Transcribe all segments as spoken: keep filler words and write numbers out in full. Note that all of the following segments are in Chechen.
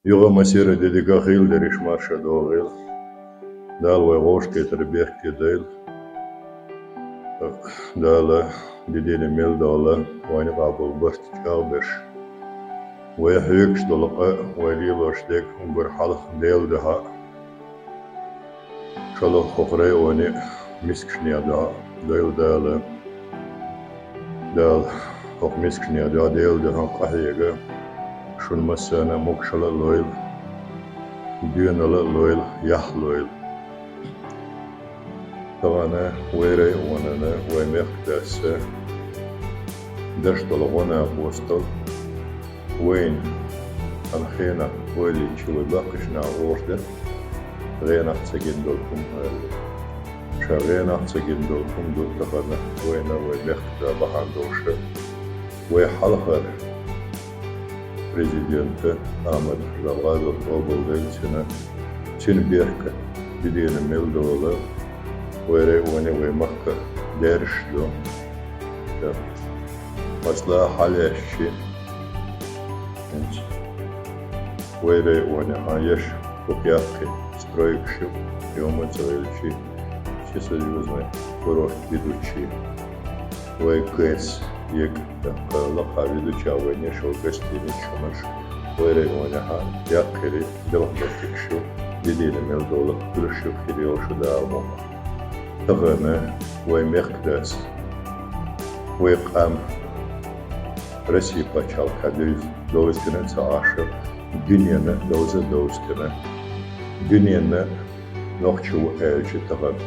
Юха массеран ди дика хийла, дерриш марша догӀийла. Дала вай гӀош кхетар бехке дойла. Дала ди дийна мел дола вайна къабул барт чӀагӀбеш. Вай хьоьгуш дола къа, вай лелош дерг уггар хьалха Дела духьа. ШоллагӀа хӀокху районе мискашна духьа дойла Дала. Дала хӀокху мискашна духьа, Дела духьа къахьега, шуна массарна а могушалла а лойла, доьналла а лойла, яхь а лойла. Тахана вай районана, вай мехкдас деш долу гӀо-накъостал вайна, хӀара хенахь ойла йича, вай баккхийчу наха олуш дара, гӀенах ца гина долу хӀума аьлла. Ша гӀенах ца гина долу хӀума ду тахана вайна, вай мехкда бахьана долуш, вай хьалхара президента Ахьмад-Раджаб къобалдойла цуьнан, цуьнан бехке ди дийна мел дола вай районе, вай махка даьржаш ду. Масала, хьалаьцча, хӀинца вай районехь еш хӀокху яккхий стройкаш ю, йома ца хилчи, всесоюзный курорт «Ведучи». Вай ГЭС, ЕГЭ, лакха «Ведучи» вайна еш вай гостиница, хӀуманаш, вай районехь яккхий белхамоттигаш ю, ди дийна мел дола, уьш ю хир йолуш Дала мукъ. Тахана вай мехкдас, вай къам Россия пачхьалкхехь дуьйна довзийтина ца Ӏаш, дуьненна довза а довзийтина. Дуьненна нохчо ву аьлча тахана,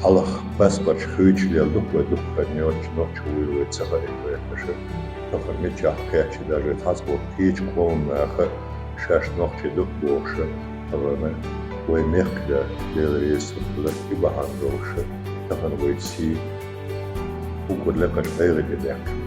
хьалха паспорташ хуьйцуш лелла дукха вай дукха хан йоццуш, нохчо вуй вай ца хаийта вай аьлла, тахана мичахь кхаьчча, даже цхьацца болу кхечу къоман наха шаьш нохчий ду бохуш, тахана вай мехкда, Дела реза хуьлда, и бахьана долуш, тахана вай сий хӀокху лекхачу къайгӀане даьккхина.